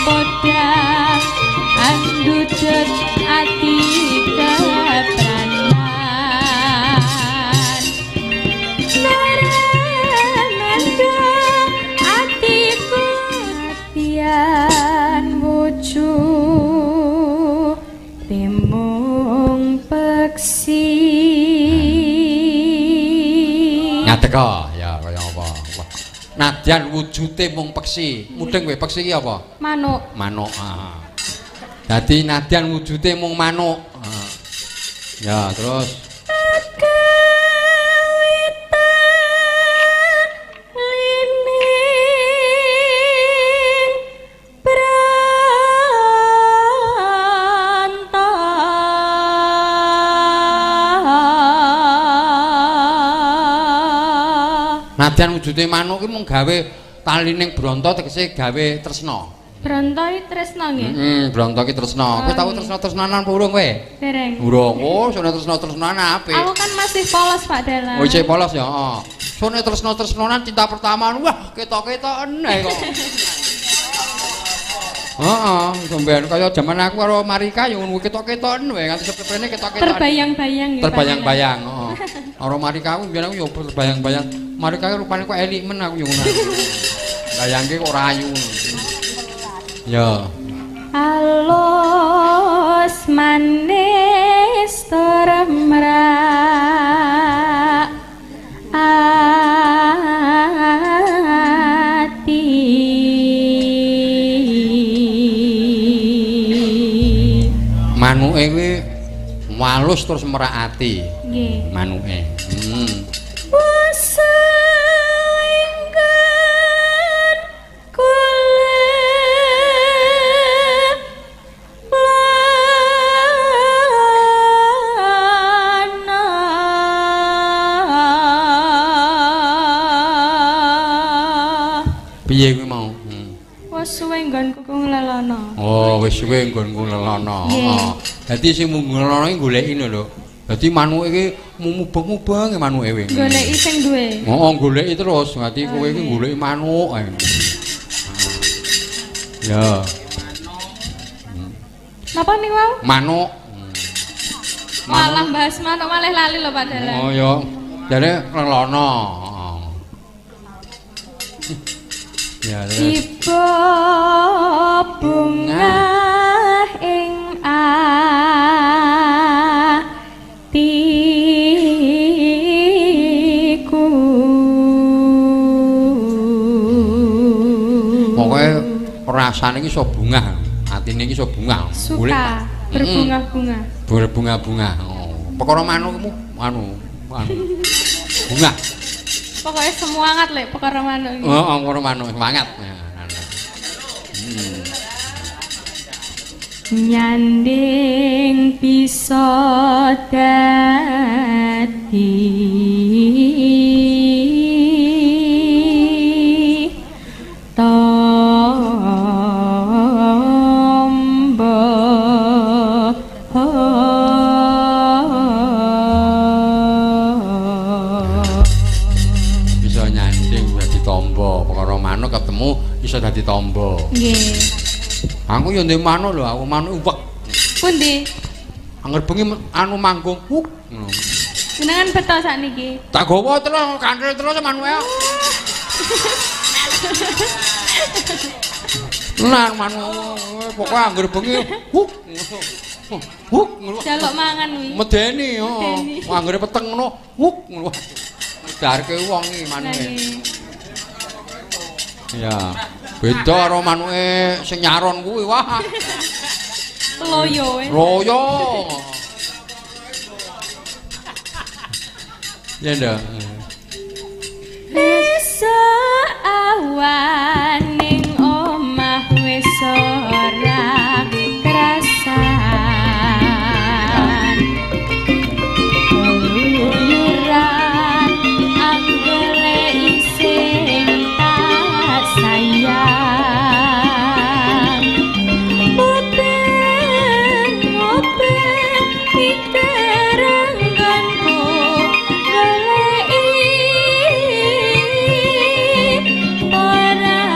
podang andudet ati kepranan naremendo atiku atian wujud timung peksi. Ngadeka ya kaya apa. Nadyan wujude mung peksi. Mudeng kowe peksi iki apa? Manuk. Manuk. Heeh. Dadi nadyan wujude mung manuk. Heeh. Ya, terus kawitan lining branta. Nadyan wujude manuk ki mung gawe talining bronto tegese gawe tresna. Bronto iki tresna nggih? Heeh, bronto ki tresna. Kowe tau tresna-tresnanan apa urung kowe? Dereng. Urung. Oh, sone tresna-tresnanan apik. Aku kan masih polos, Pak Dalang. Oh, isih polos ya, heeh. Sone tresna-tresnanan cinta pertama wah ketok-ketoken ae kok. Heeh, sampean kaya jaman aku karo Marika ya ngono ketok-ketoken wae nganti seprene ketok-ketoken. Terbayang-bayang nggih. Terbayang-bayang, heeh. Karo Marika aku mbiyen aku ya terbayang-bayang. Marika rupane kok elik men aku ya ngono. Bayangke kok ora ayu. Ya. Alus manis tur mrak ati. Manuke kuwi walus terus merak ati. Nggih. Manuke. Heeh. Piye kuwi mau? Wis suwe nggonku nglelono. Oh, wis suwe nggonku nglelono. Heeh. Dadi sing nglelono iki goleki lho. Dadi manuke iki mubeng-mubeng manuke kuwi. Goleki sing duwe. Heeh, goleki terus. Dadi kowe iki goleki manuk ae. Ya. Napa niku wau? Manuk. Malah bahas manuk malah lali lho Pak Dalang. Oh ya. Jare nglelono. Ya, tiba bunga ing atiku. Pokoke rasane iki iso bungah, atine iki iso bungah. Suka berbunga-bunga. Berbunga-bunga. Oh, perkara manukmu anu bunga. Pokoknya semangat lek perkara manuk iki. Heeh, perkara manuk semangat. Nyanding bisa dadi tombo. Bisa nyanding dadi tombo, perkara manuk ketemu iso dadi tombo. Nggih. Aku yo ndek manuk lho, aku manuk uwek. Pundi? Angger bengi anu manggung. Ngono. Jenengan beto sakniki. Tak gawa terus kanthil terus manuke. Nah, manuk pokoke angger bengi huk. Huk ngono. Jaluk mangan kuwi. Medeni, heeh. Anggere peteng ngono, huk ngono. Darke wong iki manuke. Ya. Beda karo manuke sing nyaron kuwi wah. Loyo. Loyo. Ya ndak. Esuk awan ning omah wis ora krasan. Keluyuran anggele ising tak sayang. Mubeng-mubeng pikir nggonku goleki ora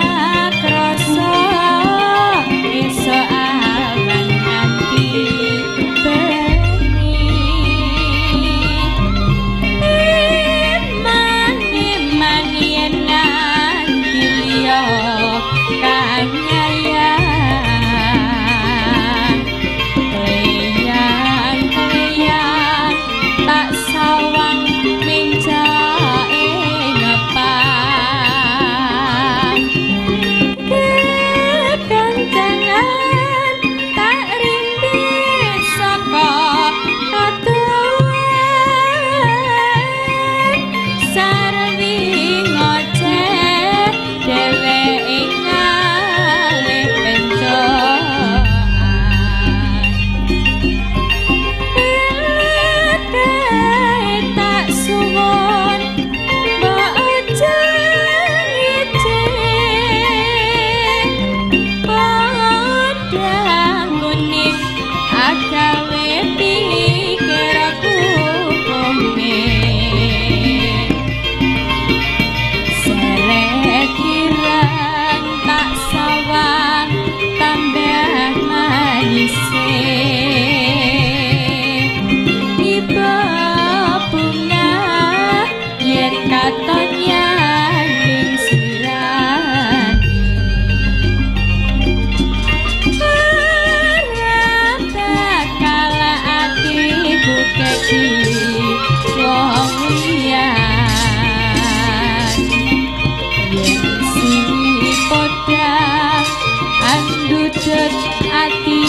Kerucut ati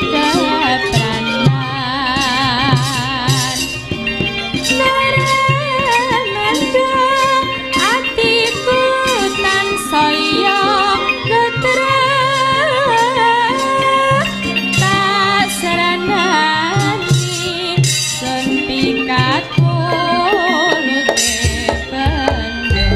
kepranan Naremendo atiku tansaya ketrep tak seranani sun pikat kulute bendo.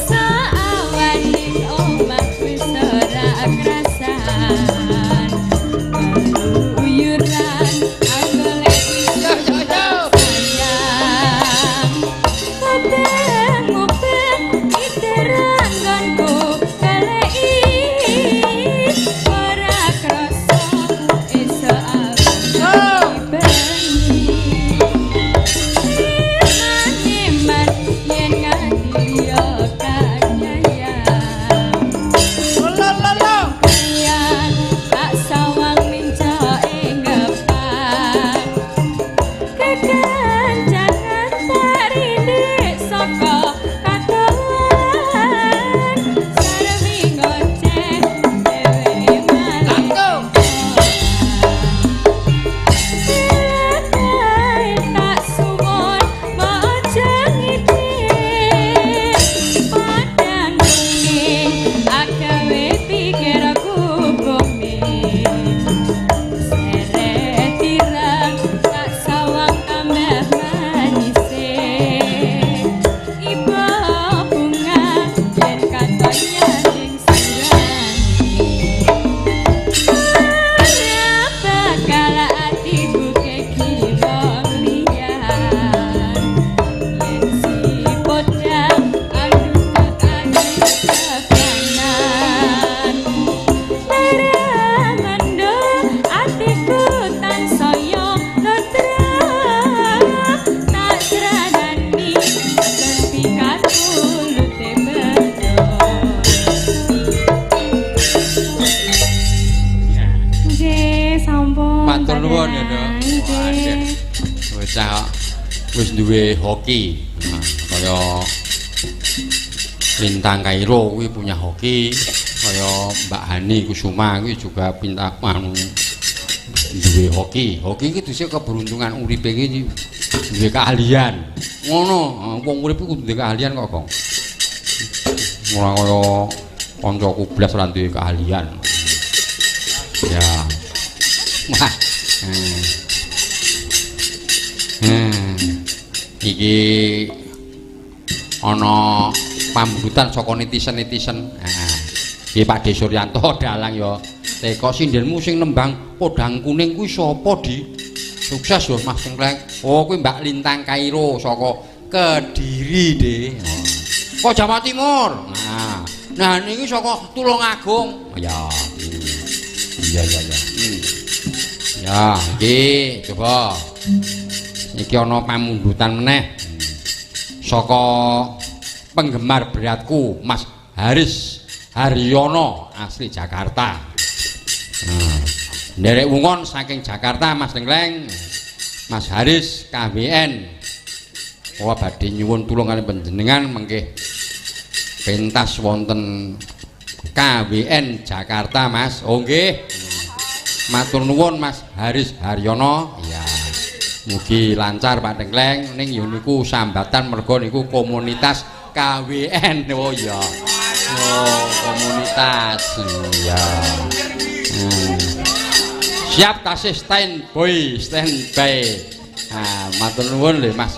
Saawaning omah wis ora krasan keluyuran golek sayang mubeng-mubeng iteranggonku goleki ora krasa esuk awan bengi eman-eman yen nganti liya kanyayang Kayan tak sawang minca ing gepan kekencangan tarindik saka katoan sarwi ngoceh dheweke malih Silakai tak suwun maca ngide padang kuning agawe pikirku bumi seret ireng tak sawang tambah manise iba bunga yen katon ning surane ora bakal atiku kekiwong liyan yen si podang aduh kepranan Naremendo atiku tansaya netrap tak sranani pikat kulute bendo. Nggih, sampun. Matur nuwun ya, Nduk. Nggih. Bocah kok wis duwe hoki. Nah, kaya Lintang Kairo kuwi punya hoki, kaya Mbak Hani Kusuma kuwi juga pinta anu duwe hoki. Hoki iki dhisik keberuntungan uripe iki duwe keahlian. Ngono, wong urip iku kudu duwe keahlian kok, Gong. Ora kaya kancaku blas ora duwe keahlian. Ya. Wah. Iki ana pambutan saka netizen-netizen. Heeh. Iki Pak De Suryanto dalang ya. Teko sindenmu sing nembang podang kuning kuwi sapa, Di? Sukses yo Mas Sengkleng. Oh, kuwi Mbak Lintang Kairo saka Kediri, De. Oh. Kok Jawa Timur. Nah, nah niki saka Tulungagung. Ya. Iya iya iya. Ya, iki coba. Iki ana pamundutan meneh. Saka penggemar beratku Mas Haris Haryono asli Jakarta. Nderek wungon saking Jakarta Mas Lengleng. Mas Haris KWN. Kula badhe nyuwun tulung kali panjenengan mengke pentas wonten KWN Jakarta Mas. Oh nggih. Matur nuwun Mas Haris Haryono. Iya. Mugi lancar Pak Tengkleng ning yo niku sambatan mergo niku komunitas KWN. Oh iya. Oh, komunitas. Iya. Siap tasih stand boy, stand by. Ah, matur nuwun lho Mas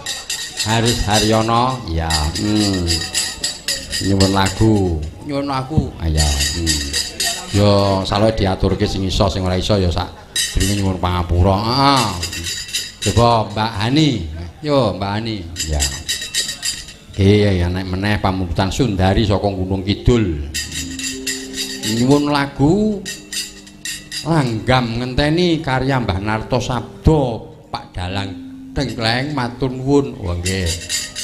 Haris Haryono. Iya. Nyuwun lagu. Nyuwun lagu. Ah ya. Yo saloke diaturke sing iso sing ora iso ya sak durunge nyuwun pangapura. Heeh. Coba Mbak Hani. Yo Mbak Hani. Ya. Oke, ya nek meneh pamundutan Sundari saka Gunung Kidul. Nyuwun lagu Langgam ngenteni karya Mbah Narto Sabdo Pak Dalang Tengkleng matur nuwun. Oh nggih.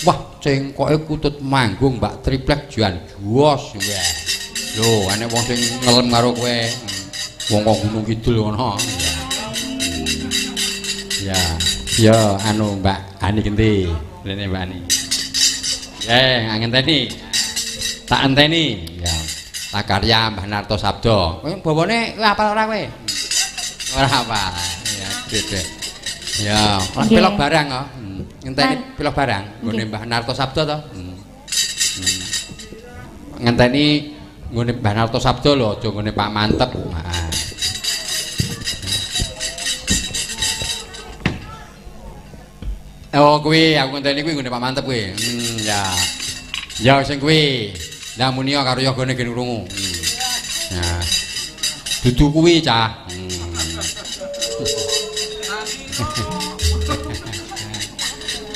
Wah, cengkoke kutut manggung Mbak Triplek jan juos. Lho, ana wong sing ngelem karo kowe. Wong kok Gunung Kidul ngono. Ya. Ya, anu Mbak Ani genti. Rene Mbak Ani. Ngenteni. Tak enteni. Ya. Tak karya Mbah Narto Sabdo. Kowe bawane kowe apal ora kowe? Ora apal. Ya, dede. Ya, pelok barang kok. Ngenteni pelok barang nggone Mbah Narto Sabdo to. Ngenteni nggone Mbah Narto Sabdo lho, aja nggone Pak Mantep. Heeh. Oh, kuwi aku ngenteni kuwi nggone Pak Mantep kuwi. Ya. Ya sing kuwi. Lah muni karo yogane gen krungu. Nah. Dudu kuwi cah.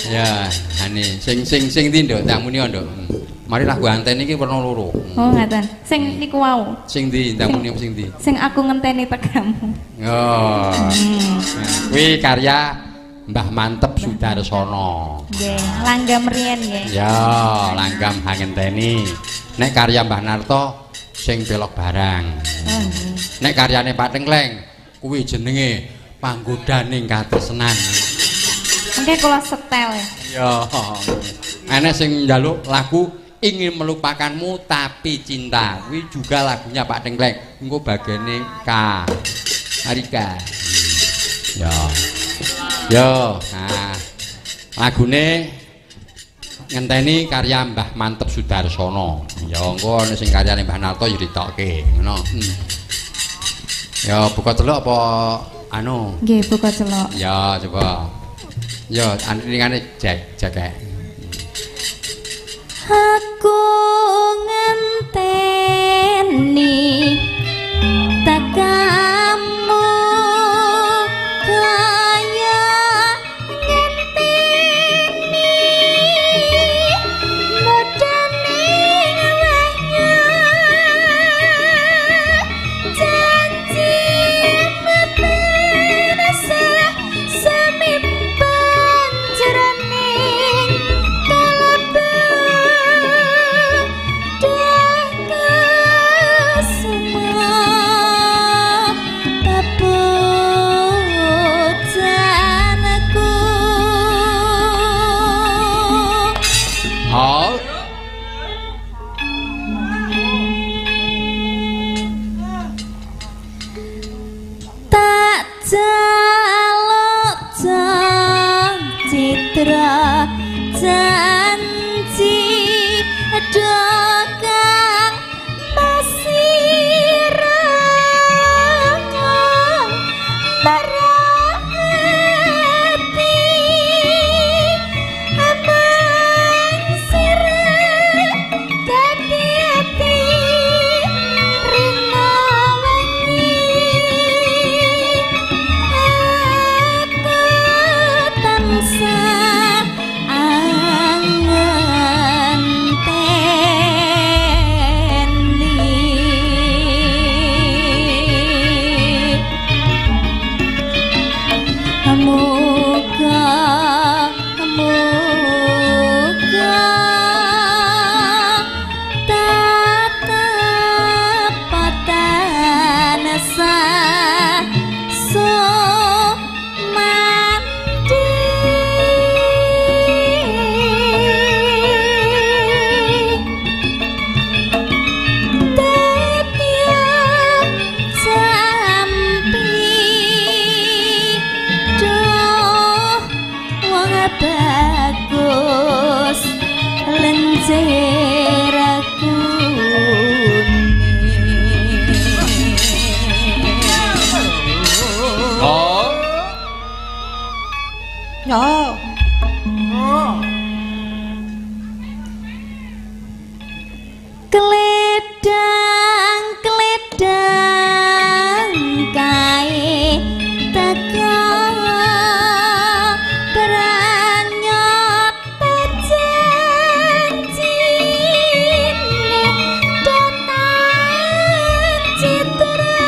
Ya, ane sing sing sing ndi nduk? Ndang muni nduk. Mari lagu anteni iki werna loro. Oh, ngaten. Sing niku wau. Sing ndi? Ndang muni sing ndi? Sing aku ngenteni tekamu. Oh. Kuwi karya Mbah Mantep Sudarsono. Nggih, langgam riyen nggih. Ya, langgam hangenteni. Nek karya Mbah Narto sing belok barang. Oh, nggih. Nek karyane Pak Tengkleng kuwi jenenge Panggodaning Katresnan. Mengke kula setel ya. Ya. Ana sing njaluk lagu Ingin Melupakanmu Tapi Cinta. Kuwi juga lagunya Pak Tengkleng. Engko bagene K. Arika. Ya. Yo, nah, lagune ngenteni karya Mbah Mantep Sudarsono. Ya engko ana sing karyane Mbah Narto ya ditokke, ngono. Ya buka celok apa anu? Nggih, buka celok. Ya, coba. Ya, antingane jek jekek. Aku ngenteni tekamu kaya ngenteni mudane wahya janji mebasa samimpan jroning kalbu Oh. Tak jaluk citra janji kang pasirang marang ati amang sirah dadi ati rina wengi aku tansah angenteni muga muga tetep tansah sumandi. Tetya jampi duh wong bagus lenjer Oh. Ya. Kledang kledang kae teka pranyata janjine datang citra.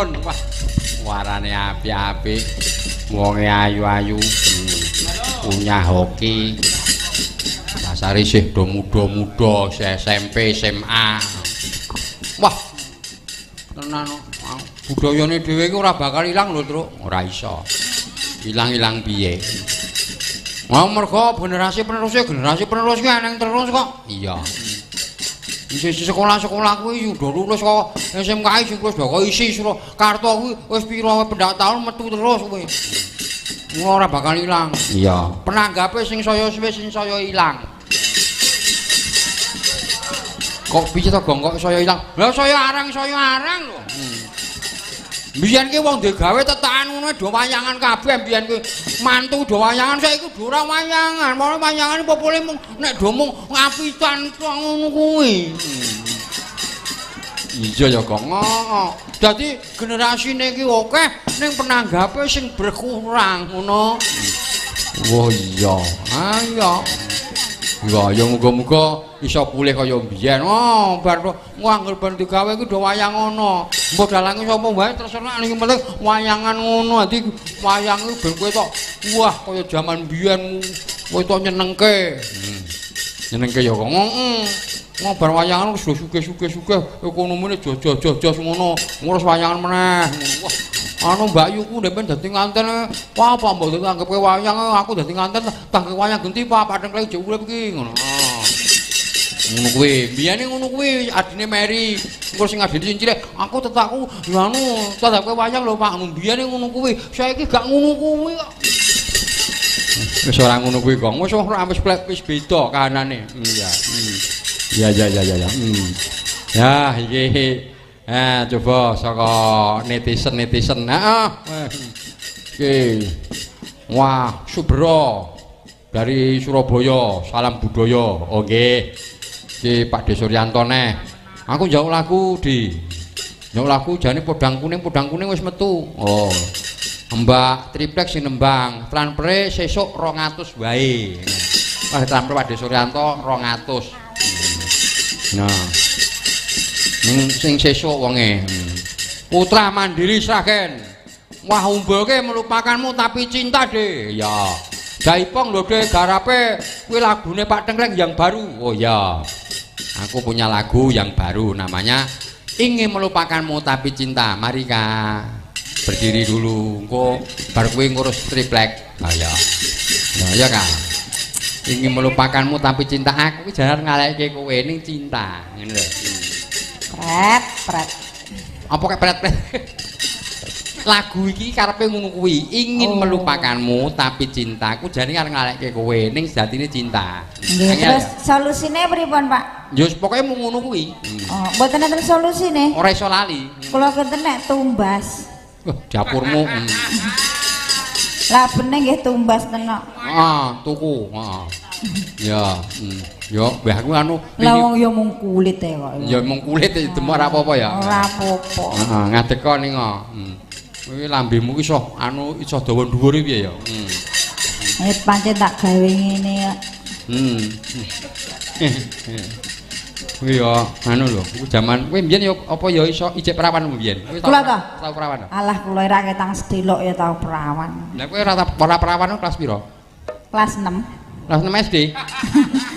nuwun. Wah, warane apik-apik. Wonge ayu-ayu. Punya hoki. Dasare isih do muda-muda, SMP, SMA. Wah. Tenan budayane dhewe iki ora bakal ilang lho, Truk. Ora iso. Ilang-ilang piye? Wah, mergo generasi penerus ki eneng terus kok. Iya. Isi sekolah-sekolah kuwi udah lulus kok SMKI sing wis kok isi Surakarta kuwi wis pira pendak taun metu terus kuwi. Ora bakal ilang. Iya. Penanggape sing saya suwe sing saya ilang. Kok piye to, Gong, kok saya ilang? Lah saya arang lho. Mbiyen ki wong digawe tetakan ngono do wayangan kabeh mbiyen ki. Mantu do wayangan saiki do ora wayangan. Malah wayangan popole mung nek do mung ngapitan ngono kuwi. Iya ya, Gong. Heeh. Dadi generasine iki akeh ning penanggape sing berkurang ngono. Wah iya. Ah iya. Ya ya muga-muga iso pulih kaya mbiyen. Oh, bar ngangger ben digawe iki do wayang ngono. Mbok dalange sapa wae terserah ning penting wayangan ngono. Dadi wayang iki ben kowe tok wah kaya jaman mbiyen kowe tok nyenengke. Nyenengke ya kok. Heeh. Bar wayangan wis sugih-sugih-sugih ekonomine jos-jos-jos ngono. Ngurus wayangan meneh. Wah, anu Mbak Yuku ndek ben dadi nganten. Wah, apa mbok anggapke wayang aku dadi nganten tangke wayang genti Pak padhang klek jek urip iki ngono. Ngono kuwi. Biyene ngono kuwi adine Mary. Engko sing adine sing cilik, aku tetakku ya anu tandapke wayang lho Pak. Biyene ngono kuwi. Saiki gak ngono kuwi kok. Wis ora ngono kuwi kok. Wis ora wis wis beda kahanane. Iya. Ya ya ya ya ya. Ya iki. Nah, coba saka netizen-netizen. Heeh. Iki. Wah, Subro dari Surabaya, salam budaya. Oke. Iki Pak De Suryanto neh. Aku njaluk lagu di. Njaluk lagu jane podang kuning wis metu. Oh. Mbak Triplek sing nembang, transfere sesuk 200 wae. Wah, transfer Pak De Suryanto 200. Nah. Sing sesuk wonge. Putra Mandiri Sragen. Wah, umbulke melupakanmu tapi cinta deh. Ya. Jaipong lho deh garape kuwi lagune Pak Tengkleng yang baru. Oh ya. Aku punya lagu yang baru namanya Ingin Melupakanmu Tapi Cinta. Mari Kak. Berdiri dulu. Engko bar kuwi ngurus triplek. Ah ya. Ya ya Kak. Ingin melupakanmu tapi cinta aku ki jaran ngalekke kowe ning cinta. Ngene lho. Pret, pret. Apa kek pret-pret? Lagu iki karepe ngono kuwi, ingin melupakanmu tapi cintaku jane arep ngalekke kowe ning sejatine cinta. Nggih, terus solusine pripun, Pak? Ya pokoke mung ngono kuwi. Oh, mboten enten solusine. Ora iso lali. Kula kenten nek tumbas. Wah, dapurmu. Lah beneh nggih tumbas tenok. Heeh, tuku, heeh. Ya, yo mbah aku anu lah wong ya mung kulit e kok. Ya mung kulit demok ora apa-apa ya. Ora apa-apa. Heeh, ngadeka ning kok. Kuwi lambemu ki iso anu iso dawa dhuwur piye ya. Eh pancen tak gawe ngene kok. Kuwi ya anu lho, kuwi jaman kowe mbiyen ya apa ya iso ijek perawan mbiyen. Kowe tau perawan? Alah kula ora ketang sedelok ya tau perawan. Lah kowe ora perawan kelas pira? Kelas 6. Kelas 6 SD.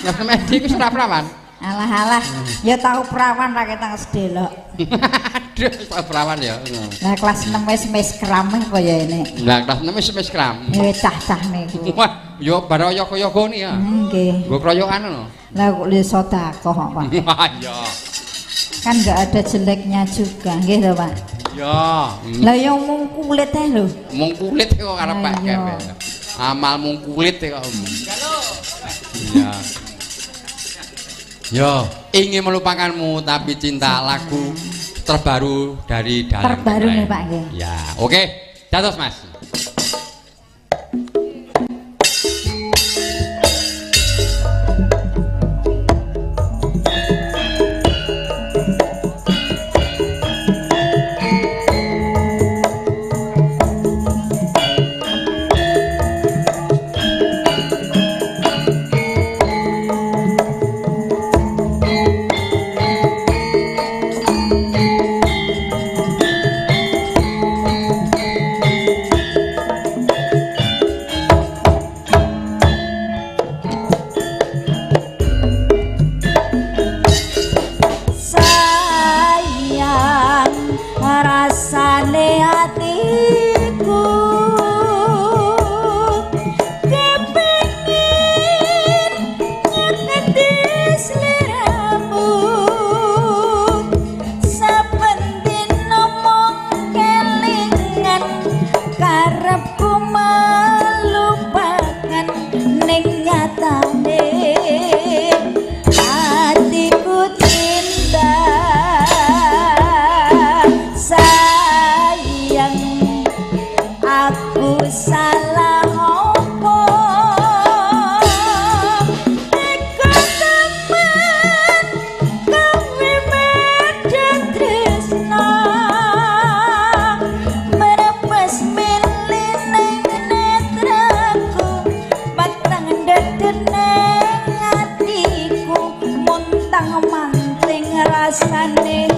Kelas 6 SD ku ora perawan. Alah alah, ya tau perawan ra ketang sedelok. Aduh, tau perawan ya. Lah kelas 6 wis meskram kaya ini. Lah kelas 6 wis meskram. Ya cah-cah niku. Wah, ya bar yoga-yoga ni ya. Nggih. Nggo kroyokan ngono. Lah kok le sedekah kok, Pak. Wah, iya. Kan enggak ada jeleknya juga, nggih to, Pak? Ya. Lah ya mung kulit ae lho. Mung kulit kok arep Pak. Amal mung kulit kok. Iya. Yo, ingin melupakanmu tapi cinta lagu terbaru dari Dalang. Terbaru nih Pak nggih. Ya, oke. Dados Mas. Sliramu saben dina mung kelingan karepku melupakan ning nyatane hatiku cinta sayang aku salah opo teka temen kowe medhot tresna merepes mili ning netraku patang deder ning atiku muntang manting rasane.